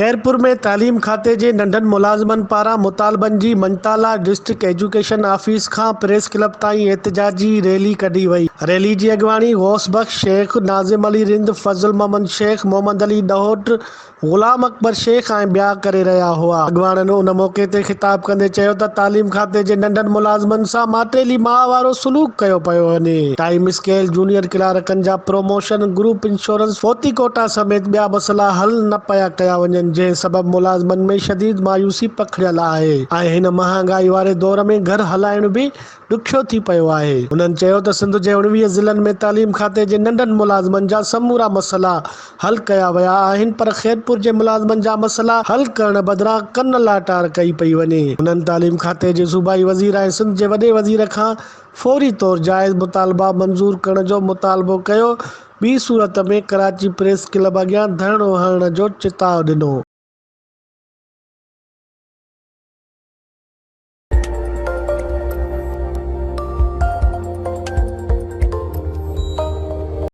خيرپور ۾ تعليم کاتي جي ننڍن ملازمن پاران مطالبن جي مڃتا لا ڊسٽرڪٽ ايجوڪيشن آفيس کان پريس ڪلب تائين احتجاجي ريلي ڪڍي وئي. ريلي جي اڳواڻي غوث بخش شيخ، ناظم علي رند، فضل محمد شيخ، محمد علي ڏهوٽ، غلام اڪبر شيخ ۽ ٻيا ڪري رهيا هئا. اڳواڻن ان موقعي تي خطاب ڪندي چيو ته تعليم کاتي جي ننڍن ملازمن سان ماٽيلي ماء وارو سلوڪ ڪيو پيو وڃي. ٽائيم اسڪيل، جونيئر ڪلارڪن جا پروموشن، گروپ انشورنس، فوتي ڪوٽا سميت ٻيا مسئلا حل نه پيا ڪيا وڃن جنهن سبب ملازمن ۾ شديد مايوسي پکڙيل آهي ۽ هن مهانگائي واري دور ۾ گهر هلائڻ به ڏکيو ٿي پيو آهي. هنن چيو ته سنڌ جي 19 ضلعن ۾ تعليم کاتي جي ننڍن ملازمن جا سمورا مسئلا حل ڪيا ويا آهن پر خيرپور جي ملازمن جا مسئلا حل ڪرڻ بدران ڪن لاٽار ڪئي پئي وڃي. هنن تعليم کاتي جي صوبائي وزير ۽ سنڌ جي وڏي وزير کان فوري طور جائز مطالبا منظور ڪرڻ جو مطالبو ڪيو ٻي صورت ۾ ڪراچي پريس ڪلب اڳيان ڌرڻو هڻڻ جو چتاء ڏنو.